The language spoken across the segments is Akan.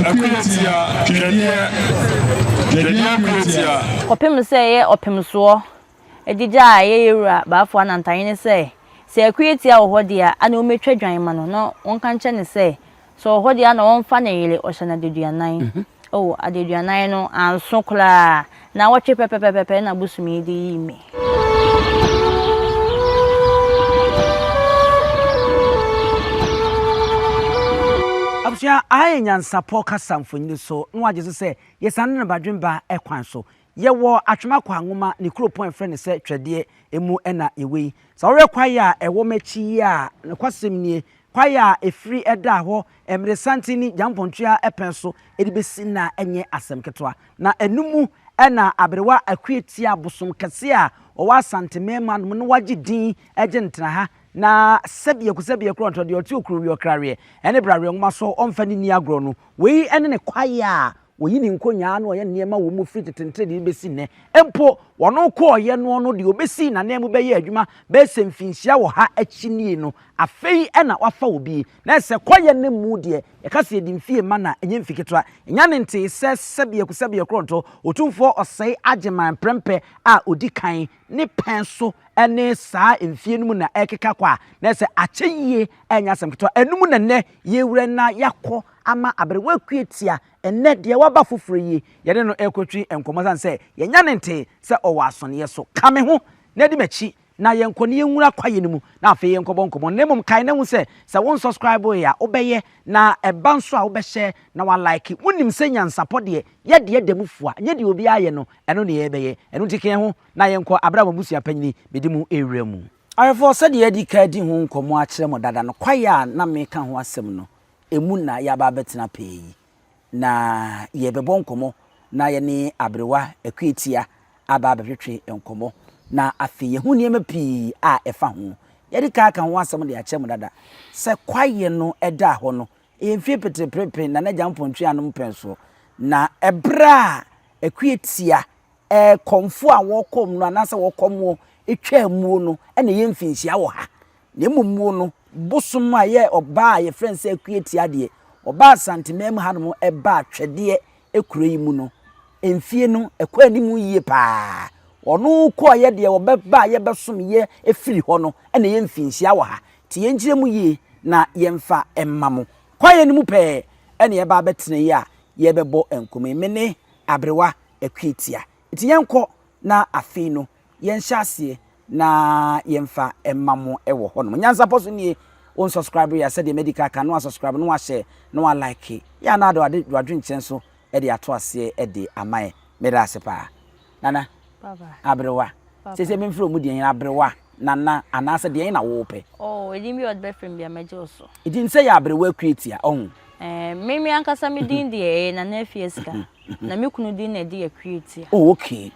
Akuatia, Twɛdeɛ, Twɛdeɛ Akuatia. Kɔpem sɛ ɛyɛ ɔpemsoɔ de gyaa yɛ yɛwura Baafoɔ Anantahene sɛ, sɛ Akuatia wɔ hɔ deɛ a, ana ɔmmɛtwa dwan ma no na ɔnka nkyerɛ no sɛ, sɛ ɔwɔ hɔ deɛ a na ɔmfa ne yere ɔhyɛ no adaduanan. Oh, adaduanan no anso koraa, naawɔtwe pɛpɛpɛpɛ na bosom yi de yii me. Abusua, aha yɛ Nyansapɔ kasa mfonini so na wagye so sɛ yɛsane no badwemba kwan so. Yɛwɔ Atwemakwa Nwoma ne kuropɔn a yɛfrɛ no sɛ Twɛdeɛ mu na yɛwɔ yi. Sɛ wohwɛ kwaeɛ a ɛwɔ m'akyi yi a, nokwasɛm nie, kwaeɛ a ɛfiri ɛdaa hɔ mmeresanten ne Gyampɔntua pɛn so de bɛsi nnɛ a ɛnyɛ asɛm ketewa. Na ɛno mu na aberewa Akuatia abosom kɛseɛ a ɔwɔ Asante mmarima nom na wagye din gye ntenaha na sɛbiako sɛbiako ɔntɔ deɛ ɔte okurowie ɔkraweɛ ne braweɛ nwoma so ɔmfa ne nni agorɔ no. Wei ne ne kwaeɛ a Wɔyi ne nkonyaa na ɔyɛ nneɛma wɔ mu firi tete nteredee bɛsi nnɛ. Mpo, wɔn kɔɔeɛ noɔ no, deɛ ɔbɛsii n'ananmu bɛyɛɛ adwuma bɛyɛ sɛ mfinhyia ɔha akyi nie no, afei na wafa obi. Na sɛ kɔeɛ no mu deɛ, yɛka sɛ yɛde mfie ma no a, ɛnyɛ mfe ketewa. Ɛnya ne ntee sɛ sɛbeaku sɛbeakorɔnto, Otumfoɔ Ɔsɛe Agyeman prɛmpɛ a ɔdi kan ne pɛn so ne saa mfie no mu na ɛrekeka kɔ a, na ɛsɛ akyɛ yie ɛnyɛ asɛm ketewa. Ɛno mu na nnɛ yɛrewura na yɛakɔ ama aberewa akuatia ɛnnɛ deɛ waba foforɔ yi, yɛne no rekɔtwi nkɔmmɔ ɛsiane sɛ yɛanya ne ntee sɛ ɔwɔ asɔneɛ so. Ka me ho na di m'akyi na yɛnkɔ na yɛnwura kwaeɛ no mu na afei yɛnkɔbɔ nkɔmmɔ. Na mmom kae na hu sɛ, sɛ wo nsɔskraiboe a, wobɛyɛ, na ɛba nso a wobɛhyɛ na woalaeke. Wonim sɛ nyansapɔ deɛ, yɛ deɛ da mu fua, nyɛ deɛ obiara yɛ no, ɛno na yɛrebɛyɛ. Ɛno nti ka yɛn ho na yɛnkɔ aberɛ a mo abusua panyini bɛdi mo rewura mu. Awerɛfoɔ, sɛdeɛ yɛadi kan adi ho nkɔmmɔ akyerɛ mo dada no, kwaeɛ a na mereka ho asɛm no, emu na yɛaba abɛtena pɛɛ yi, na yɛrebɛbɔ nkɔmmɔ na yɛne aberewa Akuatia aba abɛtwetwe nkɔmmɔ, na afei yɛahu nneɛma pii a ɛfa ho. Yɛadi kan aka ho asɛm de akyerɛ mo dada sɛ kwaeɛ no da hɔ no, ɛyɛ mfie petereperepe na n'agya mpɔntweanom pɛn soɔ, na ɛberɛ a Akuatia kɔmfoɔ a wɔkɔm no anaasɛ wɔkɔmoɔ twaa muo no na ɛyɛ mfinhyia wɔ ha. Na mmom muo no, bosom a ɛyɛ ɔbaa a yɛfrɛ no sɛ Akuatia deɛ, ɔbaa Asanteman mu hanom baa Twɛdeɛ kuro yi mu no, mfie no ɛkɔ anim yie paa. Ɔno kɔeɛ deɛ ɔbɛba a yɛbɛsom yɛ firi hɔ no na ɛyɛ mfinhyia wɔ ha. Nti yɛnkyerɛ mu yie na yɛmfa mma mo. Kwaeɛ no mu pɛɛ na yɛba abɛtena yi a yɛrebɛbɔ nkɔmmɔ yi. Me ne aberewa Akuatia. Nti yɛnkɔ na afei no yɛnhyɛ aseɛ na yɛmfa mma mo wɔ hɔnom. Nyansapɔ so nie, wo nsubscribe yɛ a sɛdeɛ madi kan aka no wasubscribe na wahyɛ na wa like yɛ a na ade wade wadwenkyerɛ nso de ato aseɛ de ama yɛ. Meda ase paa. Nana, aberewa, sese memfrɛ mu deɛn aberewa, nana anaasɛ deɛn na wopɛ? Oh, edin bi a wɔde bɛfrɛ me bia mɛgye wo so. Edin sɛ yɛ aberewa Akuatia, ɔho? Eh, me me ankasa me din deɛ ɛyɛ Nana Afia Sika. Na me kunu din na ɛde Akuatia. Oh, okay.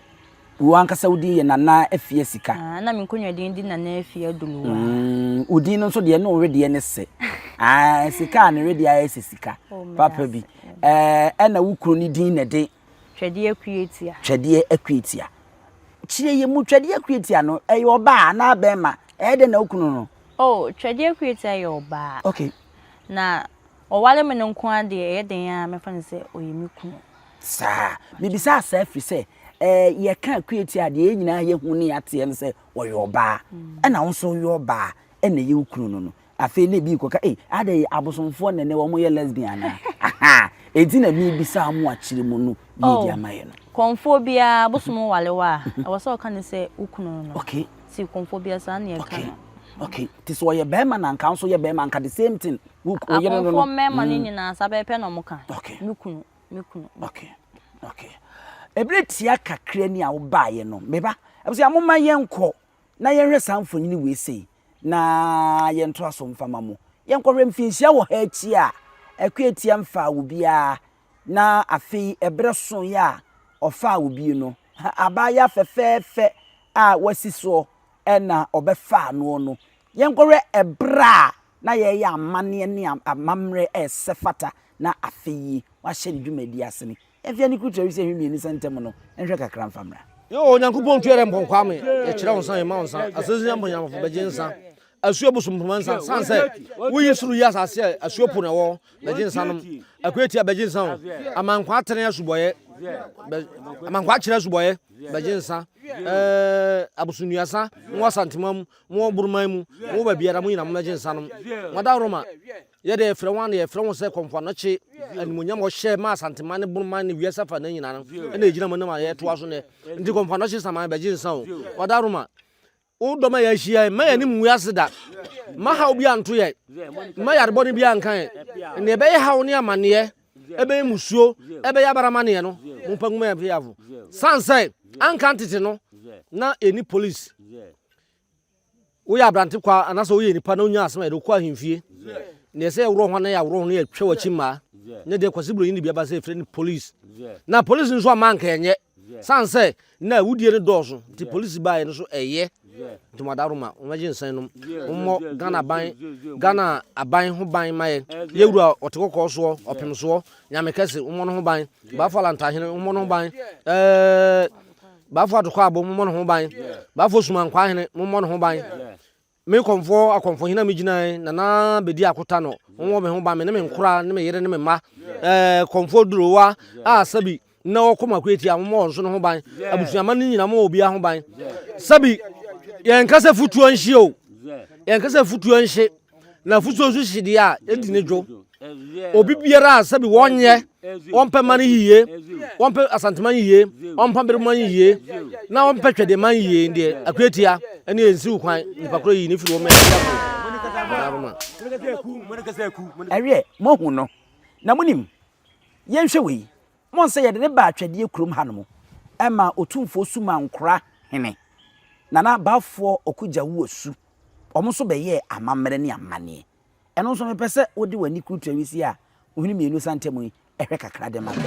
Wo ankasa wo din yɛ Nana Afia Sika. Ah, na me nkonnwa din di Nana Afia Duluwa. Mm, wo din no nso deɛ ne wo wedeɛ ne sɛ. Ah, sika a ne wedeɛ ayɛ sɛ sika. Oh, Papa bi. Eh, ɛna wo kunu ne din na ɛde. Twɛdeɛ Akuatia. Twɛdeɛ Akuatia. Kyerɛ yɛ mu Twɛdeɛ Akuatia no, ɛyɛ ɔbaa anaa bɛrima? Ɛyɛ dɛn na wo kunu no? Oh, Twɛdeɛ Akuatia yɛ ɔbaa. Okay. Na ɔware me no nko ara deɛ, ɛyɛ den ara mɛfa no sɛ ɔyɛ me kunu. Saa. Mebisaa saa ɛfiri sɛ, eh, yɛka Akuatia a, deɛ yɛn nyinaa yɛhu ne yɛateɛ ne sɛ ɔyɛ ɔbaa. Ɛna wo nso woyɛ ɔbaa, ɛna ɛyɛ wo kunu no no. Afei na ebi rekɔka, ei, adɛn abosomfoɔ na ɛnɛ wɔyɛ lesbian anaa? Aha! Enti na mebisa mo akyerɛ mu no yie de ama yɛn no. Kɔmfoɔ biara, bosom ware wo a, ɛwɔ sɛ ɔka no sɛ wo kunu no. Okay. Nti kɔmfoɔ biara saa na yɛka no. Okay. Nti sɛ ɔyɛ barima na anka wo nso yɛ barima anka the same thing. Wo yere no no. Akɔmfoɔ mmarima no nyinaa saa pɛpɛɛpɛ na wɔka. Okay. Me kunu, me kunu. Okay. Okay. Ebere tia kakra ni a wobaeɛ no, me ba, abusua momma yɛnkɔ na yɛnhwɛ saa mfonini wei sei na yɛntoa so mfa ma mo. Yɛnkɔhwɛ mfinhyia wɔ ha akyi a Akuatia mfaa obiara na afei ɛberɛ soeɛ a ɔfaa obi no, abaayewa fɛfɛɛfɛ a wasi soɔ na ɔbɛfaa noɔ no. Yɛnkɔhwɛ ɛberɛ a na yɛreyɛ amanneɛ ne amammerɛ a ɛsɛ fata na afei yi wahyɛ ne dwumadie ase no. Yɛmfa yɛn ani kurukyerɛ wisi ahwi mmiensa ntam no nhwɛ kakra mfa mmra. Yoo Onyankopɔn ntua dɛ mpɔn Kwame yɛkyerɛ wo nsa yɛma wo nsa Asɛnsin ampɔnyamafo bɛgye nsa. Asuo bosom mpoma nsa san sɛ woyi soro yi asase a asuo po na ɛwɔ bɛgye nsa nom. Akuatia bɛgye nsa o. Amankwaa atene asubɔyɛ amankwaa akyerɛ asubɔyɛ bɛgye nsa. Ɛɛ abosonnuasa mo wɔ Asantema mu mo wɔ Boruman mu mo wɔ baabiara mo nyina mo bɛgye nsa nom. Mo adaworoma yɛ deɛ yɛfrɛ wɔn a yɛfrɛ wɔn sɛ Kɔmfo Anɔkye animuonyam a ɔhyɛ ma Asanteman ne Bonoman ne wiase afa nan nyinaa no ɛna ɛgyina mu nam a yɛtoa so nnɛ nti Kɔmfo Anɔkye saman bɛgye nsa o. Ɔdaroma wo dɔm a yɛahyia yi mma yɛn anim ngu ase da mma haw bi anto yɛn mma yarebɔne bi anka yɛn nea ɛbɛyɛ haw ne amanneɛ ɛbɛyɛ musuo ɛbɛyɛ abaramaneɛ no mompa ngu ma yɛn mfeyafo san sɛ anka ntete no na ɛni police Woyɛ aberante kwa anaasɛ woyɛ nipa na wonya asɛm a yɛde wokɔ ahemfie na ɛsɛ yɛworɔ ho na yɛaworɔ ho na yɛtwa w'akyi mmaa ne deɛ Kwasi Buronyi de bi aba sɛ yɛfrɛ no police na police nso amma anka ɛnyɛ sane sɛ na awudie no dɔɔso nti police baeɛ no so ɛyɛ nti mo adaworoma wɔmɛgye nsan nom mommɔ Ghana ban Ghana aban ho ban ma yɛ yɛwura ɔte kɔkɔɔ soɔ ɔpem soɔ nyame kɛse mommɔ no ho ban Bafo Alantahene mommɔ no ho ban ɛɛ Bafo Atokɔ Abo, mommɔ ne ho ban. Bafo Sumankwaa Hene, mommɔ ne ho ban. Me kɔmfoɔ akɔmfohene a megyinae, Nana Bedi Akota no, mommɔ me ho ban, me ne me nkora ne me yere ne me mma. Ɛɛ kɔmfoɔ Durowa a sɛbi na ɔkɔ mako atia, mommɔ wɔn nso ne ho ban. Abusuama no nyinaa, mommɔ obiara ho ban. Sɛbi yɛnka sɛ futuo nhye o, yɛnka sɛ futuo nhye. Na futuo nso hye deɛ a, ɛdi ne dwo. Obi biara a sɛbi wɔnyɛ, wɔmpɛ man yiye, wɔmpɛ Asanteman yiye, wɔmpɛ Abereman yiye, na wɔmpɛ Twɛdeman yiye deɛ, Akuatia ɛne ɛnsiw kwan, nipa korɔ yi ne firi wɔn mɛ. Ɛwiɛ, moahu no, na monim. Yɛnhwɛ wei, moahu sɛ yɛde no baa Twɛdeɛ kurom hanom, ɛma Otumfoɔ Sumankora hene, Nana Bafoɔ Okugya-Wuosu, Wɔn nso bɛyɛɛ amammerɛ ne amanneɛ. Ɛno nso mepɛ sɛ wode w'ani kurutura wisie a ohene mmienu sa ntam yi hwɛ kakra de ma me.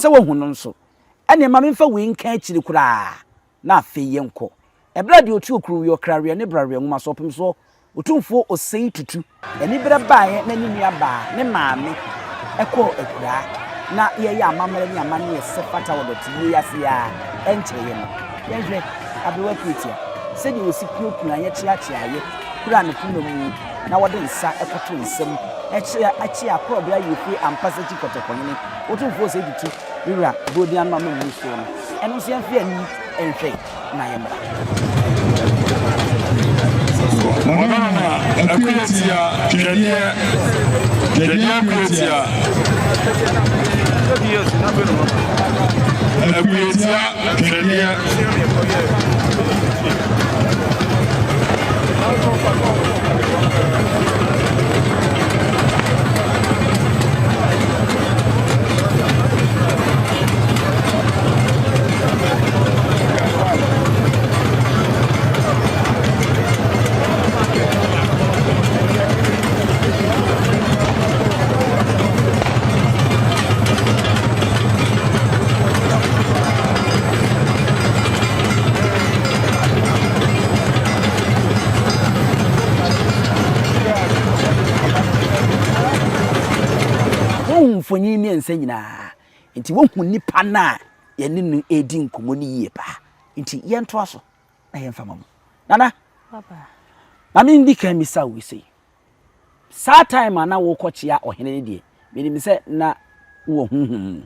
Sɛ woahu no nso, ɛnneɛ ma memfa wei nka akyiri koraa na afei yɛnkɔ. Ɛberɛ a deɛ ɔtu okuruweɛ, ɔkraweɛ ne braweɛ nwoma so ɔpem soɔ Otumfoɔ Osei Tutu aniberɛ baeɛ na ne nua baa, ne maame, kɔɔ akuraa na yɛreyɛ amammerɛ ne amanneɛ sɛ fata wɔ dɔteyie yi ase ara ɛnkyɛreɛ no, yɛnhwɛ Aberewa Kuatia sɛdeɛ ɔsi kuakuaeɛ kyeakyeaeɛ kuraa ne poma mu na wɔde nsa kɔtoo nsam kyea kyeaa Korɔbea Ayefie Ampasakyi Kɔtɔkɔhene Otumfoɔ Osei Tutu ne wura Boodiano amammuo soɔ no, ɛno nso yɛmfa yɛn ani nhwɛ. na yɛmmra. Ɔnana Akuatia Twɛdeɛ Twɛdeɛ Akuatia Akuatia Twɛdeɛ. Wohu mfonyin mmiɛnsa nyinaa. Nti wohu nipa no a yɛne no redi nkɔmmɔ no yie paa. Nti yɛntoa so na yɛmfa ma mo. Nana, ma mendi kan mmisa wo sei. Saa time a na worekɔkyea ɔhene no deɛ, menim sɛ na wowɔ honhom mu.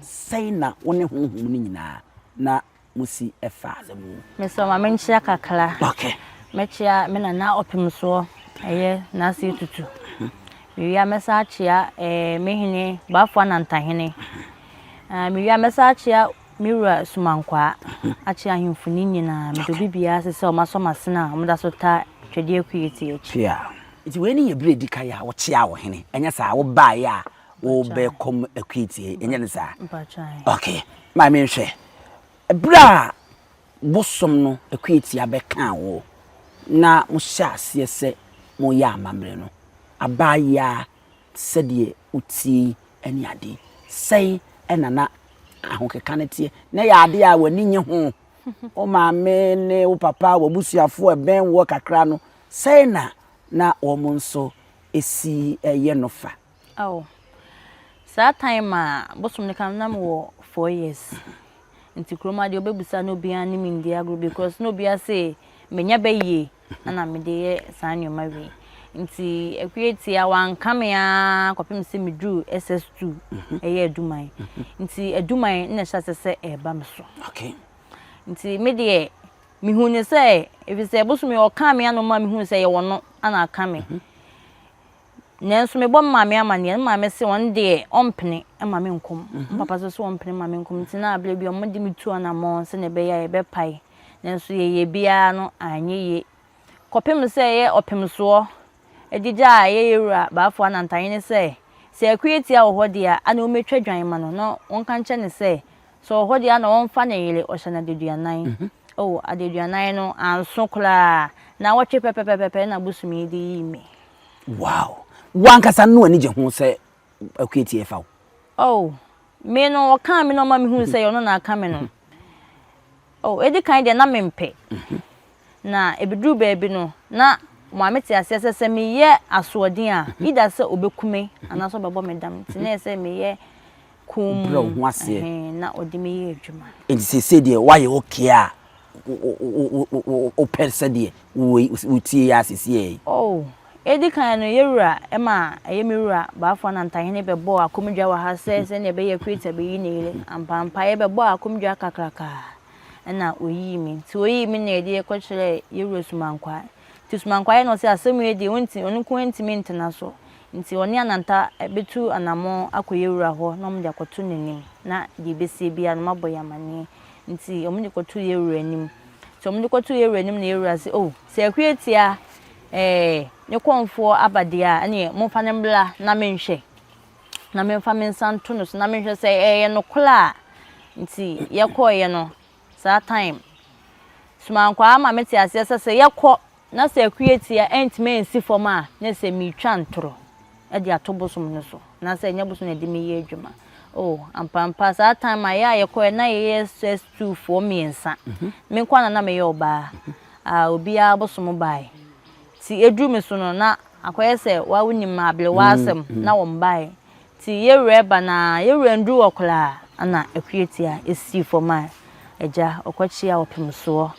Sɛn na wo ne honhom no nyinaa na mosi fa asɛm mu? Mesrɛ wo ma menkyea kakra. Okay. Mɛkyea me nana ɔpemsoɔ, ɛyɛ Nase Tutu. Mewie a mɛsan akyea eh, me hene Bafo Anantahene. Uh, mewie a mɛsan akyea me wura Sumankwaa, akyea ahemfo no nyinaa. Mede obi biara ase sɛ wɔasɔ m'asene a wɔda so taa Twɛdeɛ Akuatie akyi. Yeah. Nti wei ne yɛ berɛ a ɛdi kan a wokyea ɔhene, ɛnyɛ saa? Wobaeɛ a wobɛkɔm Akuatie, ɛnyɛ ne saa? Okay, ma menhwɛ. Berɛ a bosom no Akuatie bɛkaa wo na mohyɛ aseɛ sɛ moyɛ amammerɛ no, abaayewa sɛdeɛ wotie yi ne adeɛ, sɛn na na ahokeka no teɛ? Na ɛyɛ adeɛ a w'ani nye ho? Wo maame ne wo papa, w'abusuafoɔ a ɛbɛn woɔ kakra no, sɛn na na wɔn nso si yɛ no fa? Oh, saa time a bosom no ka no na mewɔ 4 years. Nti kurom ha deɛ wobɛbisa na obiara ne me ndi agorɔ because na obiara se menya bɛyie na mede yɛ saa nneɛma wei. Nti Akuatia wanka me ara kɔpem sɛ meduru SS2 ɛyɛ Aduman. Nti Aduman na ɛhyɛ ase sɛ ɛreba me so. Okay. Nti me deɛ mehu ne sɛ ɛfiri sɛ bosom yi ɔkaa me ano ma mehu sɛ yɛwɔ no ana aka me. Nanso mebɔ me maame amanneɛ, me maame se ɔno deɛ ɔmpene ma me nkɔ mu. Me papa nso se ɔmpene ma me nkɔ mu nti na berɛ bi wɔde me tu anammɔn sɛdeɛ ɛbɛyɛ a yɛbɛpae. Nanso yɛyɛɛ biara no anyɛ yie. Kɔpem sɛ ɛyɛ ɔpemsoɔ de gyaa ɛyɛ yɛn wura Baffour Anantahene sɛ, sɛ Akuatia wɔ hɔ deɛ a, ɛnna wɔmmɛtwa dwan ma no na wɔnka nkyerɛ no sɛ, sɛ ɔwɔ hɔ deɛ a na wɔmfa ne yere ɔhyɛ no adaduanan. Oh, adaduanan no anso koraa. Nnawɔtwe pɛpɛpɛpɛ na bosom yi de yii me. Wow! W'ankasa no w'ani gye ho sɛ Akuatie fa wo? Oh, me no ɔkaa me na ɔma mehuu sɛ ɔno na aka me no. Oh, edi kan deɛ na mempɛ. Na ebeduru baabi no, na maame te aseɛ sɛ sɛ meyɛ asoɔden a, either sɛ ɔbɛku me anaasɛ ɔbɛbɔ me dam. Nti na ɛyɛ sɛ meyɛ komm Brɛ wo ho aseɛ. ɛhɛn, na ɔde me yɛ adwuma. Nti seesei deɛ woayɛ okay a wopɛ sɛdeɛ wotie yi ara seesei yi? Oh, edi kan no, yɛn wura ma ɛyɛ me wura Bafo Anantahene bɛbɔɔ akɔmdwa wɔ ha sɛ sɛnea ɛbɛyɛ Kreta bɛyi ne yere. Ampaampa yɛbɛbɔɔ akɔmdwa kakraka ɛna oyii me. Nti oyii me na yɛde kɔkyerɛɛ yɛn wura Sumankwaa. Nti Sumankwaa yɛ na ɔse asɛm wei deɛ ɔnti ɔno nko ara ntumi ntena so. Nti ɔne Ananta bɛtu anammɔn akɔ yɛn wura hɔ na wɔde akɔto n'anim na deɛ ɛbɛsie biara no wɔabɔ yɛn amanneɛ. Nti wɔde kɔtoo yɛn wura anim. Nti wɔde kɔtoo yɛn wura anim na yɛn wura se, oh, sɛ Akuatia eh, ne kɔmfoɔ aba deɛ a, ɛneɛ momfa no mmra na menhwɛ. Na memfa me nsa nto no so na menhwɛ sɛ ɛyɛ nokorɛ a. Nti yɛkɔeɛ no, saa time, Sumankwaa ma mete aseɛ sɛ sɛ yɛkɔ Na sɛ akuatia antumi ansi fam a, na sɛ meretwa ntorɔ de ato bosom no so, anaasɛ ɛnyɛ bosom na ɛde me yɛ adwuma. Oh, ampaampa, saa time a yɛ a yɛkɔɛ na yɛyɛ SS2 foɔ mmiɛnsa. Me nko ara na na meyɛ ɔbaa. Ah, obiara bosom bae. Nti ɛduru me so no, na akɔyɛ sɛ wa wonim aberewa asɛm, na wɔn bae. Nti yɛwura ba no ara, yɛwura nduru hɔ koraa na Akuatia sii fam a agya ɔkɔkyea ɔpemsoɔ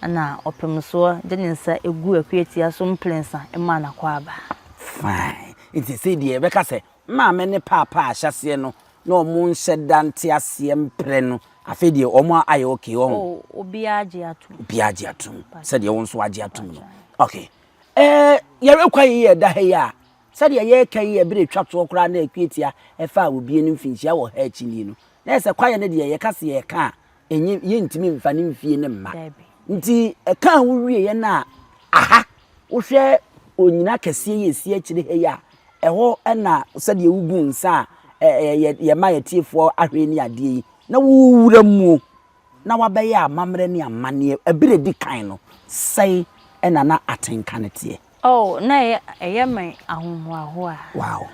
na ɔpemsoɔ de ne nsa guu Akuatia so mprensa maa no akwaaba. Fine. Nti seesei deɛ yɛbɛka sɛ maame ne paapa a ahyɛaseɛ no na wɔn nhyɛ da nte aseɛ mprɛ no, afei deɛ wɔn ayɛ okay wɔn? Oh, obiara agye atom. Obiara agye atom sɛdeɛ wo nso agye atom no. Okay. Ɛɛ, yɛrekɔ yi yɛ da ha yi a, Sɛdeɛ yɛreka yi yɛ berɛ a ɛtwa toɔ koraa na Akuatia faa obie no mfinhyia wɔ ha akyi nie no, na ɛsɛ kwaeɛ no deɛ yɛka sɛ yɛreka a, ɛnyɛ, yɛntumi mfa ne mfie no mma. Nti ɛka a wowieɛ no a, aha, wohwɛ onyina kɛseɛ yi a ɛsi akyire ha yi a, ɛhɔ na sɛdeɛ wogu nsa a yɛma yɛtiefoɔ ahwɛ ne adeɛ yi, na wowura muo na wabɛyɛ amammerɛ ne amanneɛ, ɛberɛ a ɛdi kan no, sɛn na na atenka no teɛ? Oh, na ɛyɛ, ɛyɛ me ahohoahoa. Wow.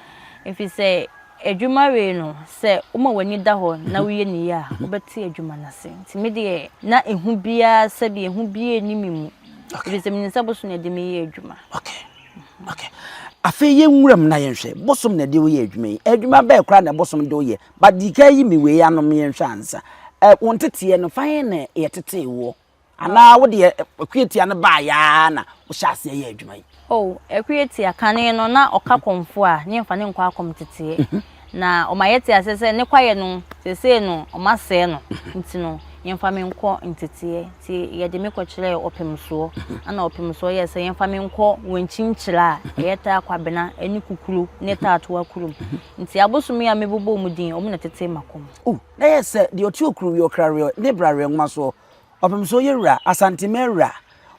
Efisɛ adwuma wei no, sɛ woma w'ani da hɔ na woyɛ no yie a, wobɛte adwuma no ase. Nti me deɛ, na ehu biara, sɛbi ehu biara nni me mu. Efisɛ menim sɛ bosom na ɛde me yɛ adwuma. Okay. Okay. Afei yɛn nwura mu na yɛnhwɛ, bosom na ɛde wo yɛ adwuma yi. Adwuma bɛɛ koraa na bosom de wo yɛ? But di kan yi me wei ano ma yɛnhwɛ ansa. Ɛ, wo nteteɛ no, fa he na yɛtetee woɔ? Anaa wo deɛ Akuatia no baeɛ ara na wohyɛ aseɛ yɛɛ adwuma yi? Oh, Akuatia, kane no na ɔka kɔmfoɔ a, ne yɛmfa no nkɔ akɔm teteɛ. Na ɔma yɛte aseɛ sɛ ne kwaeɛ no, seesei no wɔasɛe no, nti no yɛmfa me nkɔ nteteɛ. Nti yɛde me kɔkyerɛɛ ɔpemsoɔ, ɛna ɔpemsoɔ yɛɛ sɛ yɛmfa me nkɔ Wankyi-Nkyerɛ a ɛyɛ Taa Kwabena ne Kukuro ne Taatoa kurom. Nti abosom yi a mebobɔɔ wɔn din yi, wɔn na ɛtetee m'akoma. Oh, na ɛyɛ sɛ deɛ ɔte okuruweɛ, ɔkraweɛ ne braweɛ nwoma soɔ, ɔpemsoɔ yɛ wura, Asanteman wura,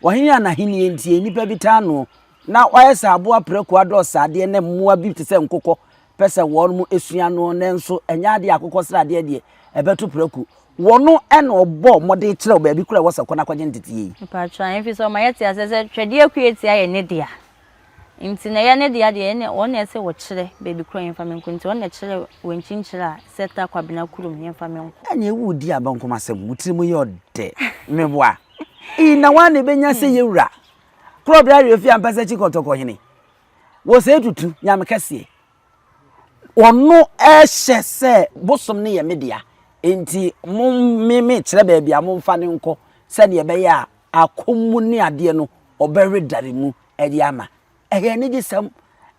ɔhene a n'ahennie nti nnipa bi taa noɔ, na wayɛ sɛ aboa prako adɔ sradeɛ na mmoa bi te sɛ nkokɔ pɛ sɛ wɔn sua no nanso ɛnyɛ adeɛ a akokɔ sradeɛ deɛ ɛbɛto prako. Wɔno na ɔbɔɔ mmɔden kyerɛw baabi koro a ɛwɔ sɛ kɔ na kɔgye nteteɛ yi. Mpakyɛw, ɛmfi sɛ ɔma yɛte aseɛ sɛ twɛdeɛ akuatia yɛ ne dea. Nti na ɛyɛ ne dea deɛ ɛne wɔn na ɛsɛ wɔkyerɛ baabi koro a yɛmfa me nkɔ. Nti wɔn na ɛkyerɛ wɔnkyi nkyerɛ a sɛ ta Kwabena kurom yɛmfa me nkɔ. Ɛneɛ woredi abɔnkomasɛm, wo tiri mu yɛ ɔdɛ, meboa. Ii na woa na ɛbɛnya sɛ yɛ wura. Korɔbere awerɛfie ampasa akyi kɔtɔkɔhene. Wɔ sɛ tutu, Nyame kɛseɛ. Ɔno ɛhyɛ sɛ bosom no yɛ me dea, enti mo me mekyerɛ baabi a momfa no nkɔ sɛdeɛ ɛbɛyɛ a akɔm mu ne adeɛ no ɔbɛwedare mu de ama. Ɛyɛ anigyesɛm,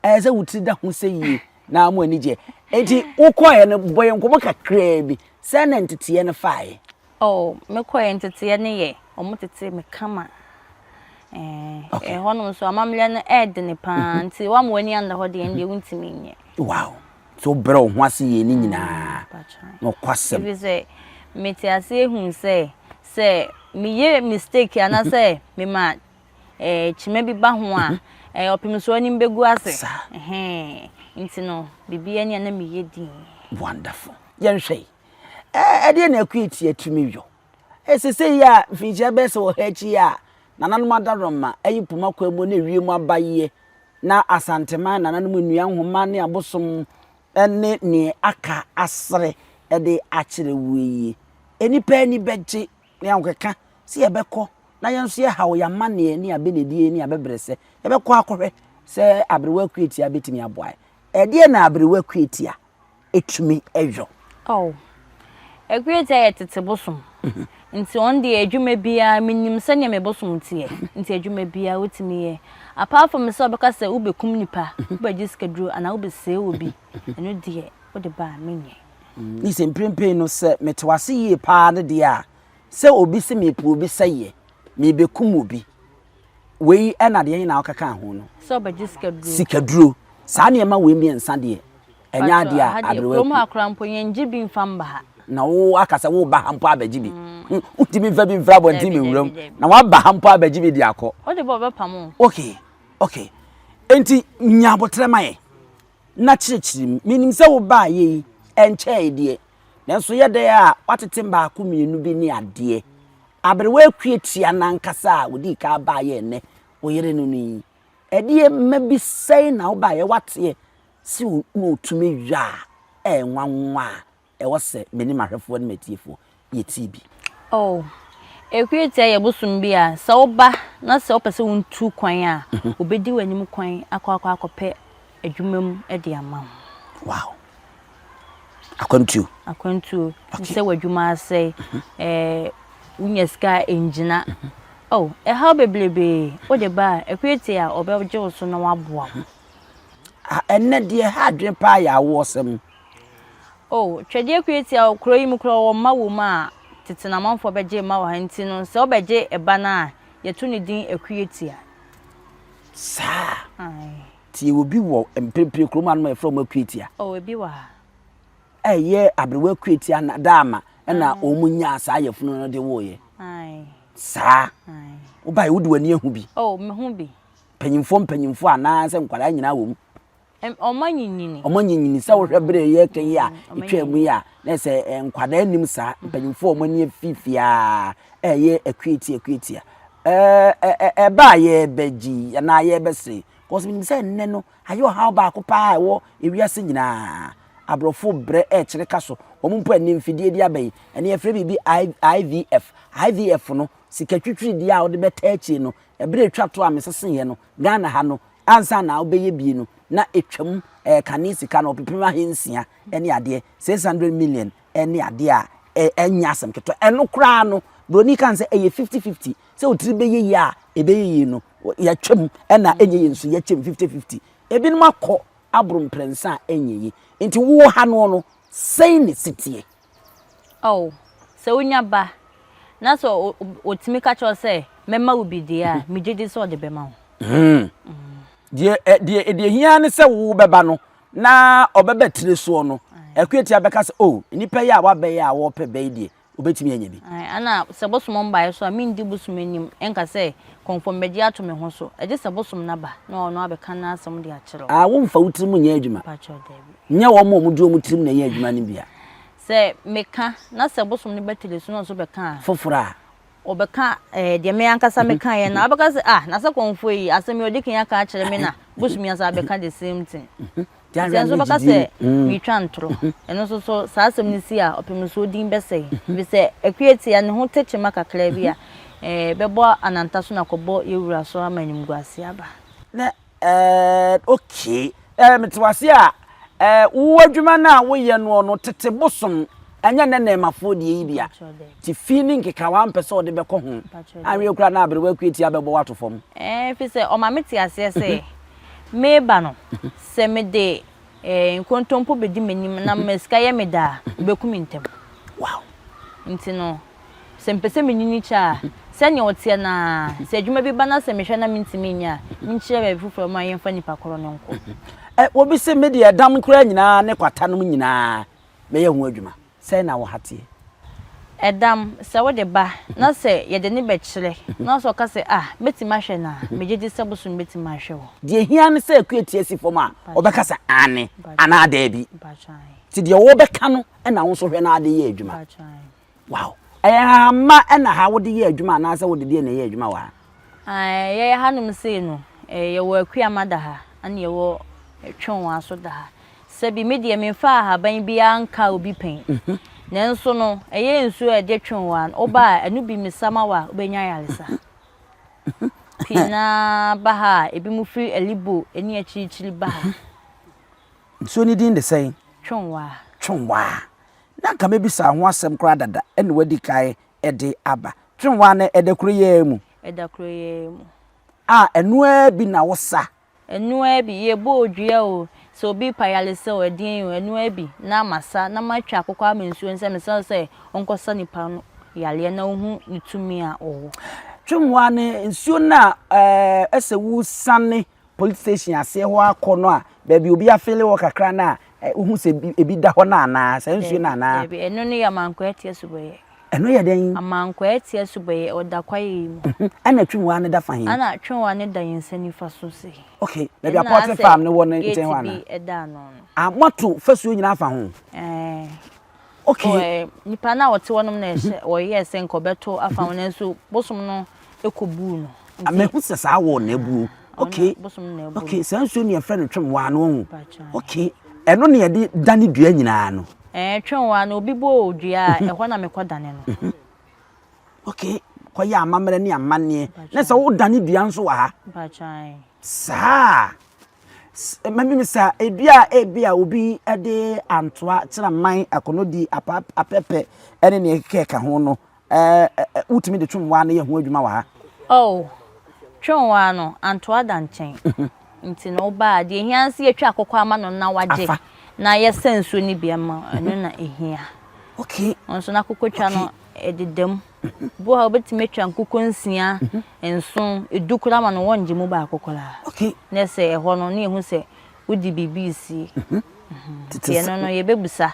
ɛyɛ sɛ wo tiri da ho sɛ yie na mo ani gyeɛ. Enti wokɔeɛ no, bɔ yɛn nkɔmmɔ kakraa bi, sɛn na nteteeɛ no faeɛ? Oh, mekɔeɛ nteteeɛ no yɛ, wɔtetee me kama. Eh, okay. Ɛhɔ nom nso amammerɛ no ɛɛdene paa, mhm. nti woama w'ani anda hɔ deɛ ɛndeɛ wontumi nyɛ. Wow. So wobrɛ wo ho ase yie ne nyinaa. Mm, Nokwasɛm. Ɛfiri sɛ mete ase ehu sɛ sɛ meyɛ mistake anaasɛ mema eh, kyima bi ba ho a, mhm. eh, ɔpem so anim bɛgu ase. Saa. Nti no, biribiara ni a na meyɛ din. Wonderful. Yɛnhwɛ yi. Ɛdeɛ na akuatia tumi yɔ. Seesei a mfinhyia bɛyɛ sɛ ɔha akyi yi a nananom adaworoma ayi poma kwan mu ne wiem abayɛ na Asanteman nananom nnua nhoma ne abosom ne nea aka asere de akyerɛ wuo yi, nnipa ani bɛgye ne ahokeka sɛ yɛbɛkɔ na yɛn nso yɛhaw yɛn amanneɛ ne abenedie ne abɛbrɛsɛ. Yɛbɛkɔ akɔhwɛ sɛ aberewa akuatia bɛtumi aboa yɛn. Ɛdeɛn na aberewa akuatia tumi yɔ. Oh, Akuatia yɛ tete bosom. Nti ɔno deɛ adwuma biara menim sɛdeɛ me bosom teɛ. Nti adwuma biara wotumi yɛ. Apart from sɛ wobɛka sɛ wobɛkum nipa, wobɛgye sikaduro anaa wobɛsɛe obi, ɛno deɛ wode ba a menyɛ. Ne sɛ mprempren no sɛ mete w'ase yie paa no deɛ a, sɛ obi se mepɛ obi sɛeɛ, merebɛkum obi, Wei ɛna deɛ na ɔkeka ho no. Sɛ ɔbɛgye sikaduro. Sikaduro. Saa nneɛma wei mmiɛnsa deɛ ɛnyɛ adeɛ a aberewa. Kurom ha koraa mpo yɛn gye bi nfa mba ha. Na wo aka sɛ wo ba ha mpo abɛgye bi. Mm. Wontumi nfa bi mfiri abɔnten mi nwura mu. Na waba ha mpo abɛgye bi de akɔ. Wode bɔ ɔbɛpam o. Okay, okay. Enti nya abotrɛ ma yɛn na kyerɛkyerɛ mu. Menim sɛ wo baa yɛ yi ɛnkyɛe deɛ. Nanso yɛ dɛ a woatete baako mmienu bi ne adeɛ. Aberewa Akua no ankasa a ɔdii kan baeɛ ɛnnɛ wo yere no no yi, ɛdeɛ mma bi sɛn na wobaeɛ woateɛ sɛ na ɔtumi yɔ a ɛyɛ nwanwa a ɛwɔ sɛ me ne m'ahwɛfoɔ ne m'atiefoɔ yɛtie bi? Oh, Akua Tia yɛ bosom bi a sɛ woba na sɛ wopɛ sɛ wontu kwan a, ɔbɛdi w'anim kwan akɔ akɔ akɔpɛ adwuma mu de ama wo. Wow. Akwantuo. Akwantuo. Okay. Sɛ w'adwuma asɛe, mhm. ɛɛ wonya sika a ɛngyina. Mhm. Oh, ɛhaw bebrebee wode ba a, akuatie a ɔbɛgye wo so na waboa wo. Mhm. Ah, ɛnɛ deɛ ha adwene paa yɛ awoɔsɛm. Oh, twɛdeɛ akuatie a kuro yi mu koraa wɔ mma wɔ mu a tete na amanfoɔ bɛgye mma wɔ ha nti no sɛ wobɛgye ɛba no a yɛto ne din akuatia. Saa. Tie obi wɔ mprempren kurom hanom a yɛfrɛ wɔn Akuatia. Oh, ebi wɔ ha. Ɛyɛ aberewa Akuatia na Daama ɛna wɔn nyaa saa yafunu no de woeɛ. Saa. Wobaeɛ wode w'ani ahu bi. Oh, mehu bi. Mpanyinfoɔ mpanyinfoɔ anaasɛ nkwadaa nyinaa wɔ mu. Wɔn anyinyini. Wɔn anyinyini sɛ wohwɛ bere a yɛreka yi a etwaa mu yi a na sɛ nkwadaa nnim saa mpanyinfoɔ a wɔn ani afifi a ɛyɛ akuatia akuatia. Ɛɛ ɛba a yɛrebɛgye anaa yɛrebɛsere Cause menim sɛ nnɛ no ayɛ ɔhaw baako paa a ɛwɔ ewiase nyinaa. Aborɔfo brɛ ɛrekyere ka so. Wɔn mpo ɛnne mfidie de aba yi. Ɛnne yɛfrɛ biribi IVF. IVF no, sika twitwiridie a wode bɛtaa akyire no, ɛberɛ a ɛtwa to a meseseeɛ no, Ghana ha no, ansa na wobɛyɛ bie no, na ɛtwam ɛɛ kane sika no ɔpepem ahensia ne adeɛ, 600 million ne adeɛ a ɛnyɛ asɛm ketewa. Ɛno koraa no, buroni ka sɛ ɛyɛ 50-50 sɛ wo tiri bɛyɛ yie a ɛbɛyɛ yie no, yɛtwam ɛna ɛnyɛ yie nso yɛkyɛm 50-50. Ebinom akɔ aboro mprɛnsa a ɛnyɛ yie. Nti wo ha noɔ no, sɛn na ɛsi teɛ? Oh, sɛ wonya ba na sɛ ɔtumi ka kyerɛ wo sɛ mɛma wo bi deɛ a, megye di sɛ ɔde bɛma wo. Hmm. Deɛ deɛ deɛ hia ne sɛ wo bɛba no na ɔbɛba tire soɔ no, Akuatia bɛka sɛ oh, nnipa yi a wabɛyɛ a wɔrepɛ bɛ yi deɛ, wobɛtumi anya bi. Ɛna sɛ bosom mbaeɛ so a, mendi bosom anim nka sɛ kɔmfɔ mmɛgye ato me ho so. Ɛgye sɛ bosom no aba na ɔno abɛka n'asɛm de akyerɛ wo. Ah, womfa wo tirim nyɛ adwuma. Mpakyɛw, daabi. Nyɛ wɔn a wɔde wɔn tirim na ɛyɛ adwuma no bi a. Sɛ meka na sɛ bosom no ba tire so na ɔno nso bɛka a. Foforɔ a. Ɔbɛka ɛɛ deɛ me ankasa mekaeɛ no a, wobɛka sɛ ah, na sɛ kɔmfoɔ yi, asɛm yi ɔdi kan aka akyerɛ me na bosom yi asan abɛka the same thing. Nti ɛno nso bɛka sɛ meretwa ntorɔ. Ɛno nso so saa asɛm no si a, ɔpem nso din bɛsɛe. Ɛfiri sɛ Akua Tia ne ho te kyema kakra bi a, ɛbɛbɔ ananta so na akɔbɔ yɛn wura so ama animguaseɛ aba. Na ɛɛ okay, ɛɛ mete wo ase a, ɛɛ wo adwuma no a woyɛ noɔ no tete bosom, ɛnyɛ nnɛ nnɛɛmafoɔ deɛ yi bi a, te fi ne nkekawa mpɛ sɛ ɔde bɛkɔ ho, anwea koraa na aberewa Akua Tia bɛbɔ wo ato fam. Ɛɛ ɛfiri sɛ ɔma mete aseɛ sɛ Mereba no, sɛ mede nkontompo bedi m'anim na ma sika yɛ me dɛ a, obeku me ntɛm. Wow! Nti no, sɛ mepɛ sɛ minyini kyɛ a, sɛnea ɔteɛ no ara, sɛ adwuma bi ba na sɛ mehwɛ na mintumi nyɛ a, menkyerɛ baabi foforo ma yɛmfa nipa koro no nkɔ. Ɛ, obi se, Me deɛ, ɛdam koraa nyinaa ne kwata nom nyinaa, mɛyɛ ho adwuma. Sɛn na wo ha teɛ? Ɛdam, sɛ wode ba na sɛ yɛde no bɛkyerɛ na sɛ ɔka sɛ, Ah, mɛtumi ahwɛ no a, megye di sɛ bosom bɛtumi ahwɛ wo. Deɛ ɛhia ne sɛ akua ti asi fam a, ɔbɛka sɛ aane anaa daabi. Nti deɛ wɔbɛka no na wo nso hwɛ na ade yɛ adwuma. Wow! Ɛyɛ nhahamma na ha wode yɛ adwuma anaasɛ wode deɛ na ɛyɛ adwuma wɔ ha? Ae, yɛyɛ hanom sei no, yɛwɔ Akuama da ha, ɛna yɛwɔ Twonwa nso da ha. Sɛbi me deɛ memfaa ahaban biara nkaa obi pɛn. Nanso no, ɛyɛ nsuo a ɛde twe wo a, woba a, ɛno bi mesa ma wo a, wobɛnya ayaresa. Pii no ara ba ha a, ebinom firi Alibo ne akyirikyiri ba ha. Nsuo no din de sɛn? Twonwaa. Twonwaa. Na anka mɛbisa ho asɛm koraa dada ɛna wadi kan de aba. Twonwaa no ɛda kuro yi ara mu? Ɛda kuro yi ara mu. A ɛno ara bi na wosa? Ɛno ara bi, yɛbɔ odua o, sɛ obi repa ayaresa o, ɛdeɛn o, ɛno ara bi na masa na matwa akokɔ ama nsuo no sɛ mesrɛ no sɛ ɔnkɔsa nipa no yareɛ na ɔhu ne tumi a ɔwɔ. Twemmoa no, nsuo no a ɛsɛ wosiane police station aseɛ hɔ akɔ no a, baabi obi afeele hɔ kakra no a, wohu sɛ ebi da hɔ no anaa? Saa nsuo no anaa? Daabi, ɛno no yɛ Amankwaa Atia Subɔeɛ. Ɛno yɛ dɛn? Amankwaa Atia Subɔeɛ, ɔda kwaeɛ yi mu. Ɛna Twemmoa no da fa he? Ɛna Twemmoa no da yɛn nsa nifa so sei. Okay, baabi a poultry farm no wɔ no nkyɛn hɔ anaa? Gate bi da ano no. Ah, moato fasuo nyinaa afa ho? Ɛɛ. Okay. Oh, eh, nipa no a ɔte hɔnom na ɛhyɛ ɔyɛɛ sɛ nka ɔbɛto afa ho nanso bosom no kɔbuu no. Ah, mahu sɛ saa wɔ na abuo. Okay. Bosom na abuo. Okay, saa nsuo no yɛfrɛ no twemwaa no ɔho. Okay, ɛno na yɛde dane dua nyinaa no. Ɛɛ, twemwaa no obi bɔ dua a ɛhɔ na mekɔ dane no. Mhm. Okay, kɔyɛ amammerɛ ne amanneɛ. Na sɛ wodane dua nso wɔ ha. Saa. Mɛmisa dua a ebi a obi de antoa, kyeraman, akɔnɔdi, apɛpɛ ne nea ɛkeka ho no, wotumi de twomwaa no yɛ ho adwuma wɔ ha? Oh, twomwaa no, antoa da nkyɛn. Nti no woba a, deɛ ehia ne sɛ yɛtwa akokɔ ama no na wagye, na yɛsa nsuo no bi ama ɛno na ehia. Okay. Ɔno nso n'akokɔtwa no, ɛdeda mu. Bi wɔ hɔ a wobɛtumi atwa nkokɔ nsia, nson, edu koraa ma no wɔngye mu baako koraa. Okay. Na sɛ ɛhɔ no na yɛhu sɛ wode biribi resie. Nti ɛno no yɛbɛbusa.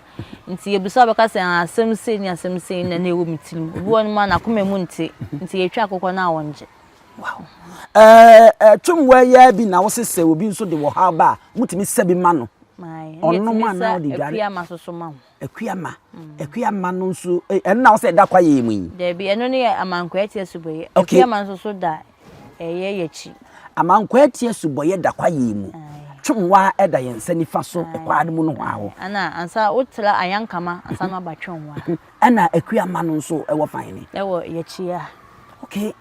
Nti yɛbusa a wobɛka sɛ ah, asɛm sei ne asɛm sei na na ɛwɔ me tirim. Obi wɔ hɔnom a n'akoma mu nte. Nti yɛtwa akokɔ no a wɔngye. Wow. Ɛɛ twemwa yi ara bi na wose sɛ obi nso de ɔhaw ba a, motumi sa bi ma no. Ɔnom anaa ɔde dware. Akua ma soso ma wo. Akuama, Akuama no nso, ɛno na wosɛ ɛda kwaeɛ yi mu yi? Dabi, ɛno no yɛ Amankwaa-Atia Asubɔeɛ. Okay. Akuama nso so da ɛyɛ yɛakyi. Amankwaa-Atia Asubɔeɛ da kwaeɛ yi mu. Twomwa ɛda yɛn nsa nifa so kwaa no mu nohoa hɔ. Ɛna ansa wotra Ayankama ansa na waba Twomwa. Ɛna Akuama no nso ɛwɔ fan ne? Ɛwɔ yɛakyi a. Okay.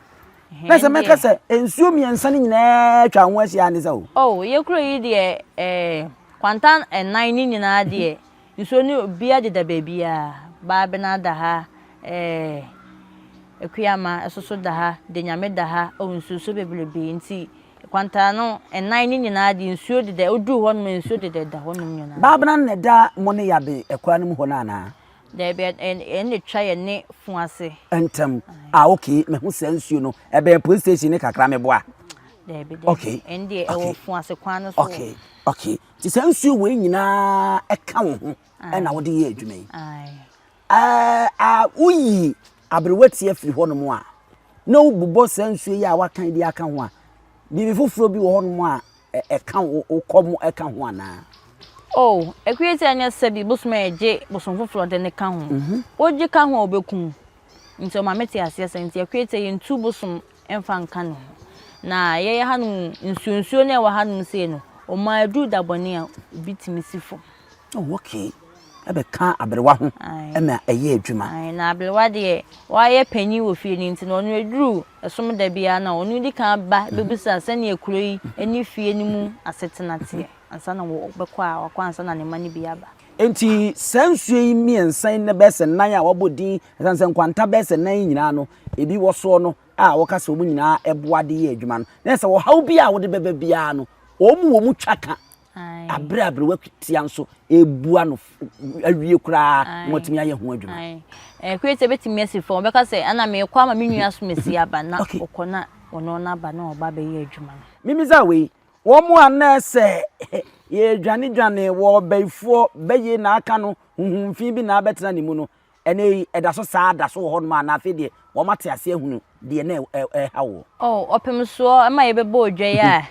Na sɛ mɛka sɛ nsuo mmiɛnsa no nyinaa atwa ho ahyia ne sɛ o. Oh, yɛ kuro yi deɛ ɛɛ kwanta nnan ne nyinaa deɛ nsuo no obiara deda baabiara. Baabena da ha, ɛɛ Akuama nso so da ha, Denyame da ha, oh nsuo so bebrebe nti kwanta no nnan ne nyinaa deɛ nsuo deda, woduru hɔ nom a nsuo deda da hɔ nom nyinaa. Baabena no na ɛda mo ne Yabe ɛkwan no mu hɔ no anaa? Dabi, ɛno na ɛtwa yɛne fun ase. Ntam. Ah, okay, mehu saa nsuo no. Ɛbɛn police station ne kakra meboa. Dabi, dabi. Okay. Ɛno deɛ ɛwɔ fun ase kwan no so. Okay, okay. Nti saa nsuo wei nyinaa ɛka wo ho ɛna wode yɛ adwuma yi. Ɛɛ, woyi aberewatia firi hɔnom a, na wobobɔ saa nsuo yi a waka yi de aka ho a, biribi foforɔ bi wɔ hɔnom a ɛka wo kɔm ɛka ho anaa? Oh, Akua ti anyɛ sɛ bi bosom a ɛgye bosom foforɔ de ne ka ho. Mhm. Wogye ka ho a ɔbɛkum. Nti ɔma mete aseɛ sɛ nti Akua ti yɛntu bosom mfa nka ne ho. Na yɛyɛ hanom nsuo nsuo no a ɛwɔ hanom sei no, ɔma aduru da bɔne a obi tumi si fam. Oh, okay. Ɛbɛka aberewa ho na ɛyɛ adwuma. Ae, na aberewa deɛ wayɛ panyin wɔ fie no nti no, ɔno ɛduru ɛsom da biara no a, ɔno di kan ba bɛbisa sɛdeɛ kuro yi ne fie no mu asetena teɛ ansa na wɔbɛkɔ a wakɔ ansa na ne mma no bi aba. Enti saa nsuo yi mmiɛnsa yi ne bɛyɛ sɛ nnan a wɔabɔ din, ɛsiane sɛ nkwanta bɛyɛ sɛ nnan yi nyinaa no, ebi wɔ soɔ no a wɔka sɛ wɔn nyinaa boa de yɛ adwuma no, na ɛsɛ ɔhaw bi a wode bɛba biara no, wɔn wɔ mu twa ka. Bere a aberewa tia nso rebua no awie koraa na watumi ayɛ ho adwuma. Kwesi ebetumi asi fam ɔbɛka sɛ ɛna meekɔ ama me nua so mesi aba na ɔkɔ na ɔno n'aba na ɔba abɛyɛ adwuma no. Mimisa wei, wɔn a na sɛ yɛredwanedwane wɔ ɔbayifoɔ bɛye na aka no huhum fi bi na abɛtena ne mu no, Ɛnnɛ yi, ɛda so saa da so wɔ hɔnom a, na afei deɛ wɔate aseɛ ahunu deɛ na ɛreha woɔ. Oh, ɔpem soɔ ma yɛbɛbɔ odwa yi a,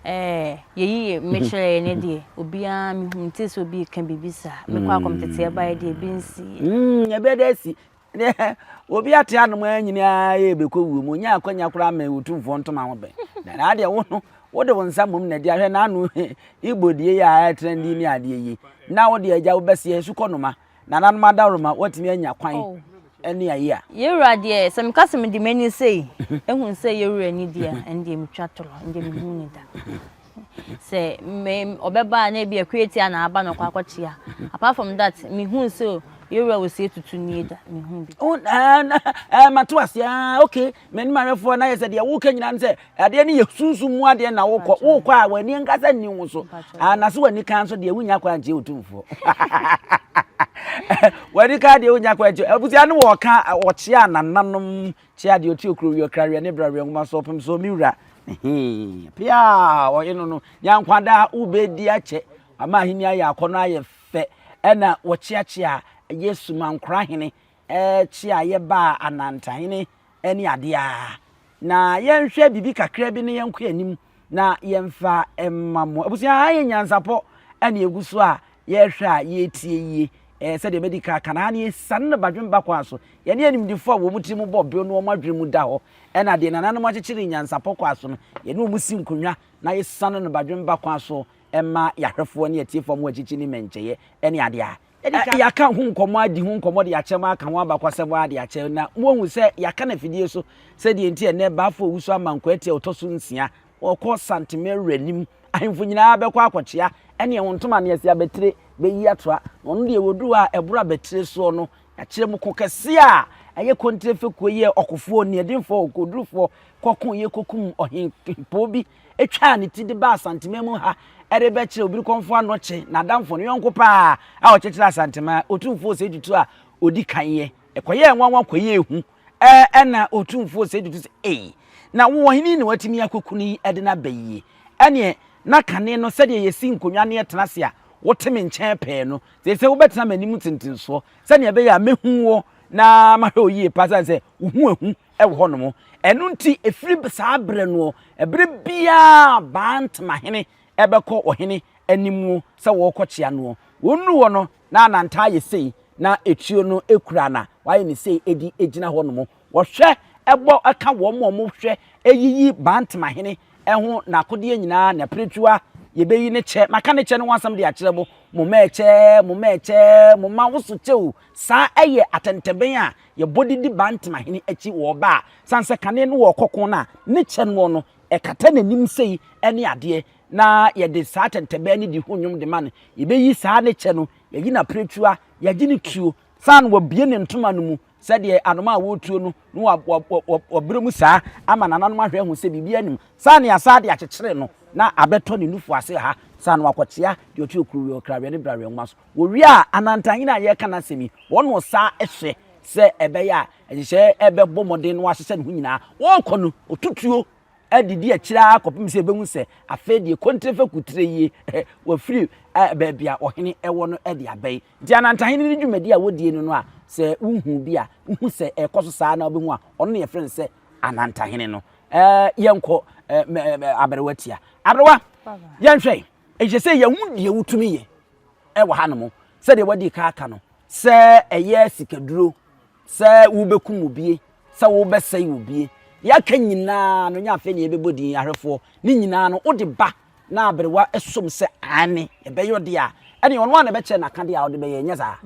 eh, yɛyi yɛ mekyerɛ yɛ ne deɛ, obiara mehu ntee sɛ obi reka biribi saa. Mekɔ akɔmteteɛ baeɛ deɛ, ebi nsiiɛ. Mm, ɛbɛyɛ dɛ asi. Deɛ obi ate anom ara nyinaa yɛ bɛkɔ wuo mu, ɔnya akwanya koraa mɛ otumfoɔ ntoma ho bɛn. Na na adeɛ wo no, wode wo nsa mmom na ɛde ahwɛ n'ano Igbo deɛ yi a ɛtrɛndi ne adeɛ yi, na wode agya wobɛseɛ sukɔ noma. Nananom adaworoma woatumi anya kwan oh. ne ayi a. Yɛwura deɛ sɛ meka sɛ mede m'ani sei ehu sɛ yɛwura ni deɛ ɛno deɛ metwa torɔ ɛno deɛ mehu ne da sɛ me ɔbɛba a na ebi akuatia na aba na ɔkɔ akɔkyea apart from that mehu sɛ yɛwura wɔ sie tutu nie da mehu bi. Oh, eh, mato aseɛ ah, okay m'anim ahwɛfoɔ na yɛ sɛ deɛ woka nyinaa no sɛ adeɛ no yɛ sunsum mu adeɛ na wokɔ wokɔ a w'ani ankasa nni wo so na so w'ani kan nso deɛ wonya kwan nkyɛ otumfoɔ w'ani kan deɛ wonya kwan nkyɛ abusua no wɔka wɔkyea nananom kyea deɛ ɔte okuro wiɛ ɔkrawiɛ ne brawiɛ nwoma so ɔpem so me wura pia ɔye no no nyankwada wobɛdi akyɛ ama ahenni ayɛ akɔnɔ ayɛ fɛ ɛna wɔkyeakyea yesu mankora hene kyea yɛbaa anantahene ne adeɛ a, na yɛnhwɛ biribi kakra bi na yɛnkɔ anim na yɛmfa mma mo. Abusua, ha yɛ nyansapɔ ɛna egu so a yɛrehwɛ a yɛretie yie. Ɛɛ sɛdeɛ mɛdi kan aka no, ha no yɛsiane no badwemba kwan so. Yɛne animdefoɔ a wɔn tiri mu bɔ bew na wɔn adwene mu da hɔ, ɛna deɛ nananom akyekyere nyansapɔ kwan so no, yɛne wɔn si nkonnwa na yɛsiane no badwemba kwan so ma yɛahwɛfoɔ ne atiefoɔ a wɔwɔ akyirikyiri ne mmɛnkyɛeɛ ne adeɛ a. Yɛaka ho nkɔmmɔ adi ho nkɔmmɔ de akyɛ mo aka ho abakɔsɛm ara de akyɛ na moahu sɛ yɛaka no afidie so sɛ deɛ nti ɛnnɛ Bafo Owusu Amankwaa Atia ɔtɔ so nsia ɔkɔ Santemɛ anim ahemfo nyinaa bɛkɔ akɔkyea ɛne ɛho ntoma ne asi abatire bɛyi atoa na ɔno deɛ wɔduru hɔ a ɛboro abatire soɔ no yɛakyerɛ mu ko kɛseɛ a ɛyɛ kontire fekuo yɛ ɔkofoɔ oniɛdenfoɔ ɔkodurufoɔ kɔko yɛ kɔkum ɔhempɔn bi twaa ne ti de baa Asanteman mu ha de bɛkyerɛ Obirikɔmfo Anokye, n'adamfo, ne yɔnko paa a ɔkyekyeree Asanteman, Otumfoɔ Osei Tutu a odi kan yɛ. Ɛkɔyɛɛ nwanwa kɔyɛɛ hu. Ɛnna Otumfoɔ Osei Tutu sɛ, Ei, na wo ɔhene yi na woatumi akɔku no yi de no aba yie? Ɛnneɛ, na kane no sɛdeɛ yɛsi nkonnwa na yɛtena ase a wote me nkyɛn pɛɛ no, seesei wobɛtena m'anim ntentensoɔ, sɛdeɛ ɛbɛyɛ a mɛhu wo na mahwɛ wo yie paa, sane sɛ wo ho ahu wɔ hɔnom. Ɛno nti, ɛfiri saa berɛ noɔ, ɛberɛ biara Baa Ntemahene bɛkɔ ɔhene anim sɛ wɔrekɔkyea noɔ. Wɔnnuru hɔ no, na ananta ayɛ sei, na etuo no kura na wayɛ ne sei de gyina hɔnom. Wɔhwɛ bɔ ka wɔn a wɔhwɛ yiyi Baa Ntemahene ho n'akodeɛ nyinaa, n'apiretuwa. Yɛbɛyi ne kyɛ. Maka ne kyɛ no ho asɛm de akyerɛ mo. Mo mma ɛkyɛ, mo mma ɛkyɛ, mo mma wo so kyɛ o. Saa ɛyɛ atɛntɛbɛn a yɛbɔ de di Bantamahene akyi wɔ ɔba a, sane sɛ kane no wɔrekɔ ko no a, ne kyɛ noɔ no, ɛkata n'anim sei ne adeɛ, na yɛde saa atɛntɛbɛn no di ho nnwom de ma no. Yɛbɛyi saa ne kyɛ no, yɛayi n'apiretua, yɛagye ne tuo, sane wɔabue ne ntoma no mu sɛdeɛ anoma a wɔretuo no na wabrɛ mu saa ama nananom ahwɛ ahu sɛ biribiara nnim. Saa ne asaa de akyekyere no na abɛtɔ ne nufu ase ha saa na wakɔkyea deɛ ɔte okuruwe ɔkraweɛ ne braweɛ nwoma so. Wɔwie a, anantahene a yɛreka n'asɛm yi, wɔn na ɔsaa hwɛ sɛ ɛbɛyɛ a nhyehyɛeɛ bɛbɔ mmɔden na wahyehyɛ ne ho nyinaa. Wɔrekɔ no, ɔtutuo adidi akyire ara kɔpem sɛ yɛbɛhu sɛ afei deɛ kontire fɛ kutire yie wafiri baabi a ɔhene wɔ no de abɛn. Nti Anantahene no dwumadi a wɔdie no no a sɛ wohu bi a wohu sɛ ɛkɔ so saa na wobɛhu a ɔno na yɛfrɛ no sɛ Anantahene no. Yɛnkɔ aberewa tia. Aberewa, yɛnhwɛ ɛhyɛ sɛ yɛhu deɛ wotumi yɛ wɔ hanom sɛdeɛ wadi ka aka no sɛ ɛyɛ sikaduro Sɛ wobɛkum obie, sɛ wobɛsɛe obie, deɛ aka nyinaa no nyɛ afei na yɛbɛbɔ din ahwɛfoɔ, ne nyinaa no wode ba na aberewa som sɛ aane ɛbɛyɛ ɔde a, ɛne ɔno a na ɛbɛkyerɛ n'akadeɛ a ɔde bɛyɛ, nyɛ saa?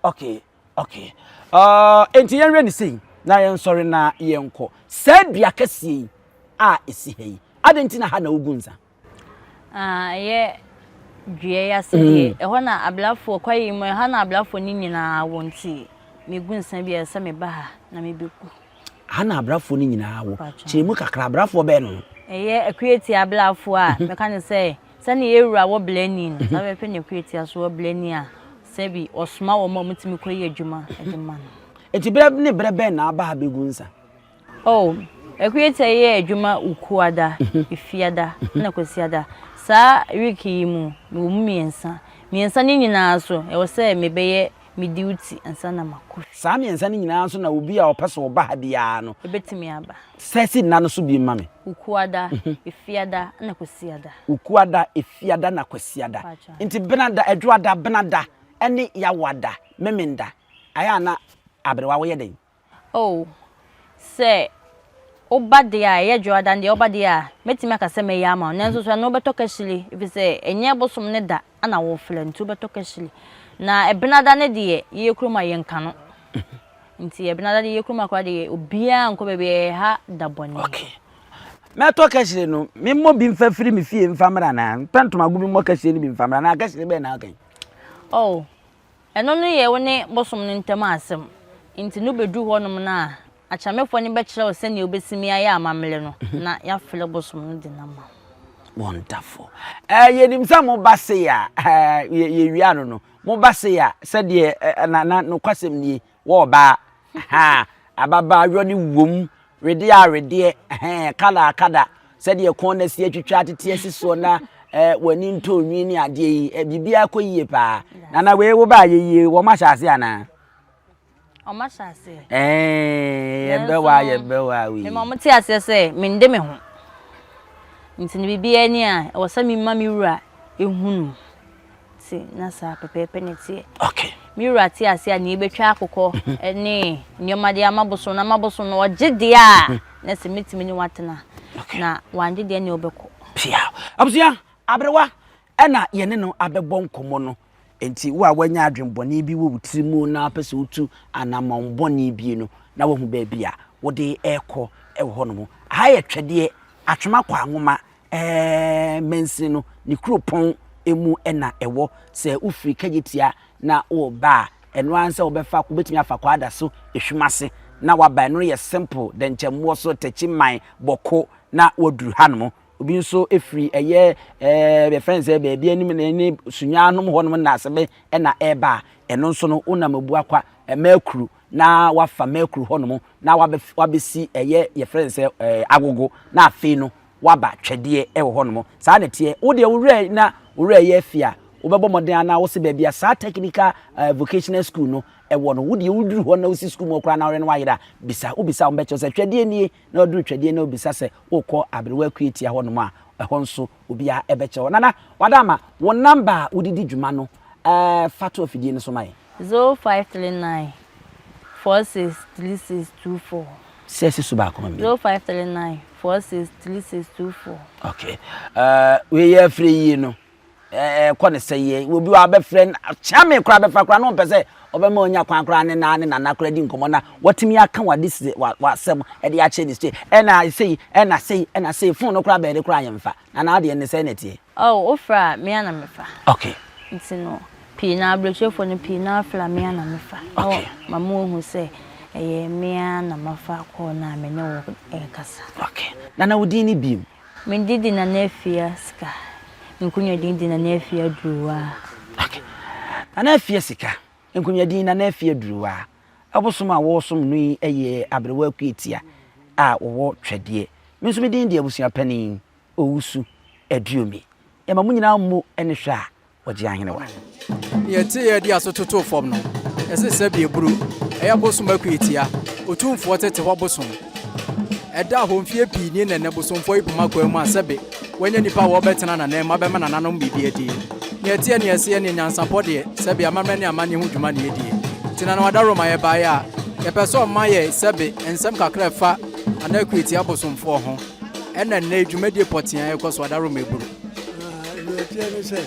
Okay, okay. Uh, enti yɛnhwɛ ne sei na yɛnsɔre na yɛnkɔ. Saa dua kɛseɛ yi a ɛsi ha yi, adɛn nti na ha na wogu nsa? Ah, ɛyɛ dua yi ase deɛ, mm. ɛhɔ na ablafoɔ kwaeɛ yi mu, ɛha na ablafoɔ no nyinaa wɔ nti megu nsa bi a ɛsɛ meba ha na mebɛgu. Ha na abrafoɔ no nyinaa wɔ. Kyerɛ mu kakra, abrafoɔ bɛn no? Ɛyɛ Akuatia abrafoɔ a mhm. mɛka ne sɛ sɛnea yɛwura wɔ blani no, saa bɛpɛ ne Akuatia so wɔ blani a sɛbi ɔsoma wɔn a wɔtumi kɔyɛ adwuma de ma no. Nti berɛ ne berɛ bɛn na aba ha bɛgu nsa? Oh, Akuatia yɛ adwuma Wukuada, Efiada, ɛna Kwasiada. Saa week yi mu, mewɔ mu mmiɛnsa. Mmiɛnsa no nyinaa so, ɛwɔ sɛ mebɛyɛ me duty ansa na makɔ fie. Saa mmiɛnsa no nyinaa nso na obi a ɔpɛ sɛ ɔba ha biara no. Ɛbɛtumi aba. Sɛ si nna no so bi mma me. Wukuada, Efiada, ɛna Kwasiada. Wukuada, Efiada na Kwasiada. Nti Benada, Adwoada, Benada, ɛne Yawada, Memenda, ayɛ a na aberewa woyɛ dɛn? Oh, sɛ woba deɛ a, ɛyɛ Dwoada no deɛ woba deɛ a, mɛtumi aka sɛ mɛyɛ ama wo. Nanso so ɛno wobɛtɔ kahyire, ɛfiri sɛ ɛnyɛ bosom no da na wofrɛ nti wobɛtɔ kahyire. Na Ɛbenada no deɛ, yɛyɛ kurom a yɛnka no. Nti Ɛbenada deɛ yɛyɛ kurom a koraa deɛ obiara nkɔ baabi, ɛyɛ ha da bɔne. Okay. Mɛtɔ kahyire no, memmɔ bi mfa firi me fie mfa mmra anaa? Mpɛ ntomago bi mmɔ kahyire no bi mfa mmra anaa? Kahyire bɛn na woka yi? Oh, Ɛno no yɛ wo ne bosom no ntam asɛm. Nti no bɛduru hɔnom no a, akyamefoɔ no bɛkyerɛ wo sɛdeɛ wobɛsimi ayɛ amammerɛ no na yɛafrɛ bosom no de no ama wo. Wonderful. Eh, yɛnim sɛ moba sei a, eh, yɛwie ano no, moba sei a, sɛdeɛ eh, na, na nokwasɛm nie, Wɔ ɔbaa, ahaa, ababaa yɔ ne wom, wedeɛ a wedeɛ, ɛhɛn, kada a kada, sɛdeɛ kɔn no asi atwitwa atete asi soɔ na eh, w'ani ntɔ onwi ne adeɛ yi, eh, biribiara kɔ yie paa. Nana wei wo baa yɛ yie, wɔn ahyɛ aseɛ anaa? Wɔn ahyɛ aseɛ. Ɛɛ, yɛbɛwa yɛbɛwa wei. Mema wɔn te aseɛ sɛ mende me ho. Nti no biribiara ni a, ɛwɔ sɛ mema me wura ehunu. Te na saa pɛpɛɛpɛ na ɛteɛ. Okay. Me wura te ase a nea ebetwa akokɔ ne nneɛma de ama bosom na ama bosom no ɔgye deɛ a na sɛ metumi ne watena na wangye deɛ nea ɔbɛkɔ. Pia. Abusua, aberewa ɛna yɛne no abɛbɔ nkɔmmɔ no. Enti wo a woanya adwenbɔne bi wɔ wo tiri mu na wopɛ sɛ wotu anammɔn bɔne bi no na woahu baabi a wode rekɔ wɔ hɔnom. Aha yɛ Twɛdeɛ, Atwoma Kwa Nwoma Ɛɛ, mansini no, ne kuropɔn mu na ɛwɔ. Sɛ wofiri Kagyetia na woreba a, ɛno ara ne sɛ wobɛfa, wobɛtumi afa Kwada so, Ehwim ase na woaba. Ɛno yɛ simple, Dɛnkyɛmmoɔ so, Takyiman, Bɔko na woaduru hanom. Obi nso firi ɛyɛ ɛɛ yɛfrɛ no sɛ baabi anim na ɛne Sunyani nom hɔnom na Asebe na ɛreba a, ɛno nso no wonam Abuakwa, Mɛkuru na woafa Mɛkuru hɔnom na wabɛsi ɛyɛ yɛfrɛ no sɛ ɛɛ Agogo na afei no woaba twɛdeɛ wɔ hɔnom. Saa na ɛteɛ. Wo deɛ wo werɛ na wo werɛ yɛ afi a, wobɛbɔ mmɔden anaa wose baabi a saa technical eh, vocational school no ɛwɔ no, wo deɛ woduru hɔ na wosi school mu hɔ koraa na worɛ no wayera a, bisa. Wobisa a wɔbɛkyerɛ wo sɛ twɛdeɛ nie, na waduru twɛdeɛ na wobisa sɛ wokɔ Aberewa Akuatia hɔnom a, ɛhɔ nso obiara ɛbɛkyerɛ wo. Nana, wada ama wo number a wode di dwuma no eh, fa to afidie no so ma yɛn. 0539 463624. Sɛ si so baako ma mi. 0539 46 3624. Okay. Uh, wei yɛ afiri yie no. Ɛkɔ ne sɛ yɛ obi wa abɛfrɛ kyea me koraa bɛfa koraa na ɔmpɛ sɛ ɔbɛma ɔnya kwan koraa ne naa ne nana koraa di nkɔmmɔ na watumi aka wade si wasɛm ɛde akyerɛ ne sɛ ɛna sei ɛna sei ɛna sei fon no koraa bɛyɛ de koraa yɛmfa na na adeɛ ne sɛ na ɛteɛ. Oh, wofrɛ a me ara na mefa. Okay. Nti no, pii no ara aburokyerefo no pii no ara frɛ a me ara na mefa. Okay. Na ma wɔahu sɛ ɛyɛ me ara na mafa call no a me ne wo rekasa. Okay. Nana wo din ne bio? Me din de Nana Afia Sika. Me nkonnwa din de Nana Afia Duruwaa. Okay. Nana Afia Sika, nkonnwa din Nana Afia Duruwaa. Ɔbosom a wɔresom no yi yɛ Aberewa Akuatia a wɔwɔ Twɛdeɛ. Me nso me din de Abusuapanin Owusu Aduomi. Yɛma mo nyinaa mmo ne hwɛ a wɔgye ahenewa. Nea ɛteeɛ de aso totoo fam no, ɛse sɛbi aburu, ɛyɛ bosom akuatia, otumfoɔ tete hɔ bosom. Ɛda hɔ mfeɛ pii nie na ɛnnɛ bosomfoɔ yi poma kwan mu a sɛbe wɔanya nnipa a wɔrebɛtena n'ananmu abɛma nananom biribi adie. Nea ɛteɛ ne ɛseɛ ne nyansapɔ deɛ, sɛbe amammerɛ ne amanneɛ ho dwuma na yɛdie. Nti Nana Wadaroma yɛbaeɛ a, yɛpɛ sɛ ɔma yɛ sɛbe nsɛm kakra ɛfa Nana Akuatia bosomfoɔ ho. Ɛna nnɛ yi dwumadie pɔtee a ɛrekɔ so Adaroma Eburu. Nea ɛteɛ ne sɛ,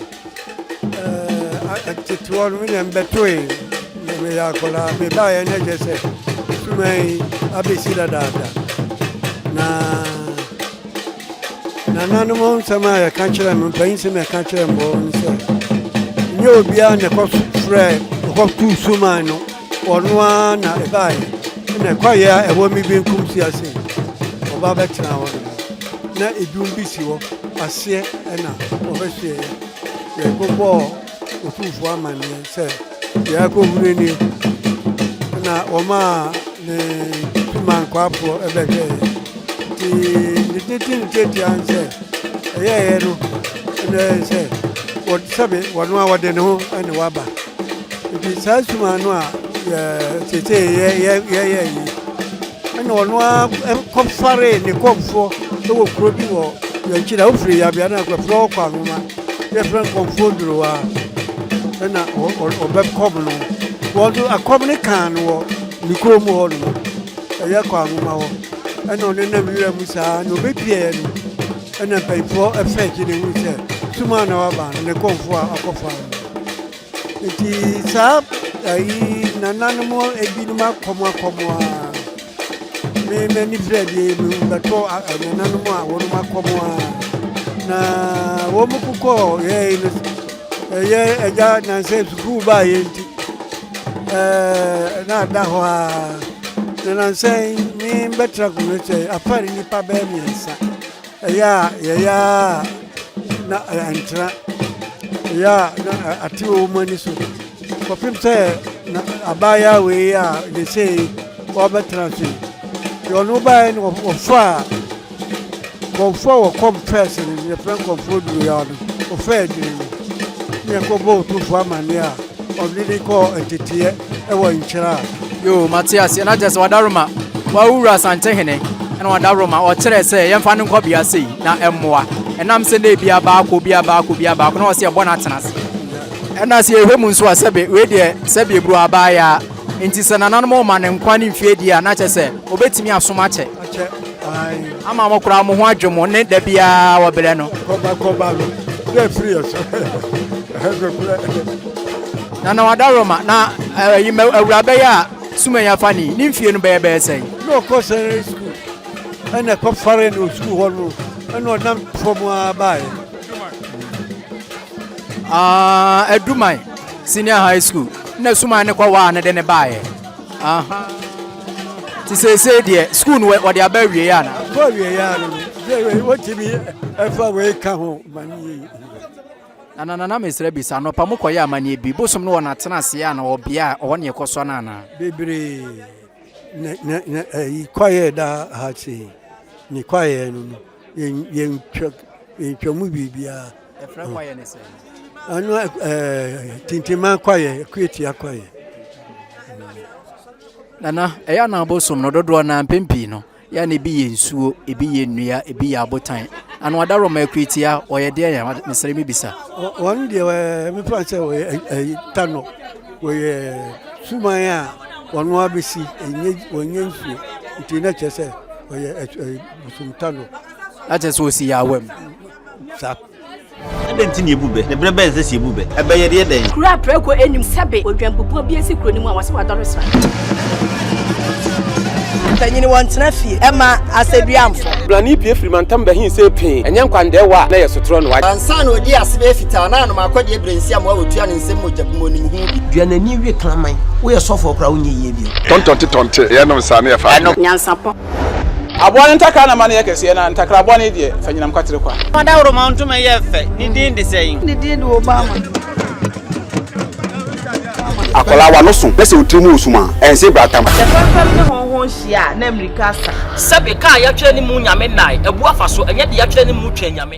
tete hɔ no me deɛ mbɛtoe na meyɛ akwadaa mebaeɛ na kyerɛ sɛ suman yi abɛsi dadaada na nananom nsɛm a yɛka kyerɛ no mpanyin sɛm yɛka kyerɛ mbɔ ne sɛ nyɛ obiara na ɛkɔ frɛ ɛkɔto suman no Ɔno ara na ɛbaeɛ, ɛna kwaeɛ a ɛwɔ me benkum si ase ɔba bɛtena hɔ no, na edum bi si hɔ aseɛ ɛna ɔbɛhyeeɛ. Yɛkɔbɔɔ Otumfoɔ amanneɛ sɛ deɛ akɔhunu nie, ɛna wɔmaa ne sumankwafoɔ ɛbɛhwɛeɛ. Nti ne tenten ne tiatia ne sɛ ɛyɛeɛ no ɛna ɛyɛ sɛ sɛbe wɔno a wɔde ne ho ɛne waba. Nti saa suma no a seesei yɛyɛ yi, ɛna ɔno ara kɔfaree ne kɔmfoɔ wɔ kuro bi wɔ yɛn akyi na wofiri yabea no akɔfrɛ hɔ kɔ anwoma yɛfrɛ nkɔmfoɔ durowa ɛna ɔbɛkɔm no wɔn nso akɔm no kaa no wɔ ne kurom hɔ nom ɛyɛ kɔ anwoma hɔ ɛna ɔne nam wira mu saa na ɔbɛpieɛ no ɛna mpanyinfoɔ ɛfɛ akyi ne hu sɛ suma na waba no ne kɔmfoɔ a akɔfa no Nti saa ayi nananom ebinom akɔm akɔm a me m'ani fira deɛ me bɛtɔ nananom a wɔnom akɔm a na wɔn kokɔ yɛn no ɛyɛ ɛgya nansɛ sukuu baayɛ nti ɛɛ na ada hɔ a na nansɛ me bɛtra kuro sɛ afari nipa bɛyɛ mmiɛnsa. Ɛyɛ a yɛyɛ a na ɛntra, ɛyɛ a na ate wɔ wɔn ani so kɔpem sɛ na abaayewa wei a ne sei wɔbɛtena so yi deɛ ɔno baeɛ no wɔfaa kɔmfoɔ a wɔkɔm fɛs no yɛfrɛ nkɔmfoɔ duruya no wɔfaa adwini no ne yɛkɔbɔ otumfoɔ amanneɛ a Ɔde ne kɔɔ nteteɛ wɔ nkyerɛ a. Yoo, mate aseɛ. Na kyerɛ sɛ Wadaroma, wawura Asantehene, ɛna Wadaroma ɔkyerɛɛ sɛ yɛmfa no nkɔ bea sei na ɛmmoa. Ɛnam sɛ na ebia baako, bia baako, bia baako, na ɔsɛ yɛbɔ no atena ase. Ɛna sɛ yɛhwɛ mu nso a, sɛbe wei deɛ, sɛbe eburu abaayaa. Nti sɛ nananom rema no nkwa ne mfie deɛ a, na kyerɛ sɛ ɔbɛtumi asom akyɛ. Akyɛ, ae. Ama mo koraa mo ho adwo mo ne da biara wɔbrɛ no. Kɔba kɔba no, na afiri yɛ so. Nokorɛ. Nana Wadaroma, na ɛyi mɛ awura bɛyɛ a Sumɛn afa ni, ne mfie no bɛyɛ bɛyɛ sɛn? Na ɔkɔ sɛnɛri sukuu, ɛna ɛkɔfare no sukuu hɔ no, ɛna ɔnam fam ara baeɛ. Ah, Aduman Senior High School, na Suman ne kɔ waa no de ne baeɛ. Aha. Ti seesei deɛ sukuu no wɔde aba awie ana? Kɔ awie ya no, sɛ wɔtumi ɛfa wei ka ho ma ne yie. Nana nana mesrɛ bisa anɔpa mokɔyɛ amanneɛ bi bosom no wɔ n'atena aseɛ ana wɔ bea a ɔhɔ ne ɛkɔ so no anaa? Bebree na na na ɛyi kwaeɛ da ha sei ne kwaeɛ no no yɛn yɛntwa yɛntwa mu biribiara. Yɛfrɛ kwaeɛ ne sɛ? Ɛno ɛɛ tintima kwaeɛ kuatia kwaeɛ. Nana ɛyɛ anaa bosom no dodoɔ naa mpɛn pii no Yɛ a na ebi yɛ nsuo, ebi yɛ nnua, ebi yɛ abotan. Ano adaworoma akuritia, wɔyɛ deɛn a? Mesrɛ mebisa. Wɔn deɛ mefa sɛ wɔyɛ tanɔ, wɔyɛ suman a wɔn abɛsi, wɔnyɛ nsuo. Nti na kyerɛ sɛ ɔyɛ bosomta no. Na kyerɛ sɛ ɔsi yaawa mu. Saa. Adɛn nti na yɛbu bɛ? Na berɛ bɛn na ɛsɛ sɛ yɛbu bɛ? Ɛbɛ yɛde yɛ dɛn? Kuro a prako nnim sɛbe odwanbubuo bi asi kuro no mu a wɔse wadɔre sra. Mpanyini wɔntena fie ɛma asɛduamfo. Blani pue firi mantam bɛhe see pee, ɛnyɛ nkwandɛɛwa a na ɛyɛ sotorɔ no. Ansa na ɔdii ase bɛyɛ fitaa na anom akɔdeɛ berɛ nsi amoa wɔtua ne nsam mogya bi mu ɔnim ho bi. Dua n'ani we kraman. Woyɛ sɔfoɔ koraa wonyɛ yie bio. Tɔntɔnte tɔnte yɛnom saa ne yɛfa adwene. Nyansapɔ. Aboa no ntakra na ma no yɛ kɛseɛ, na ntakra bɔne deɛ, fa nyinam kwatere kwa. Ɔdawuroma ntoma yɛ fɛ, ne din de sɛn? Ne din de Obama. Akwadaa w'ano so na sɛ wo tiri mu wɔ sum a, ɛnse bratam. Sɛ fɛmfɛm ne hɔnho hyia a, na mmirika asa. Sɛbe, ka a yɛatwerɛ ne mu Nyame nnae, abu afa so, ɛnyɛ deɛ yɛatwerɛ ne mu Twɛn Nyame.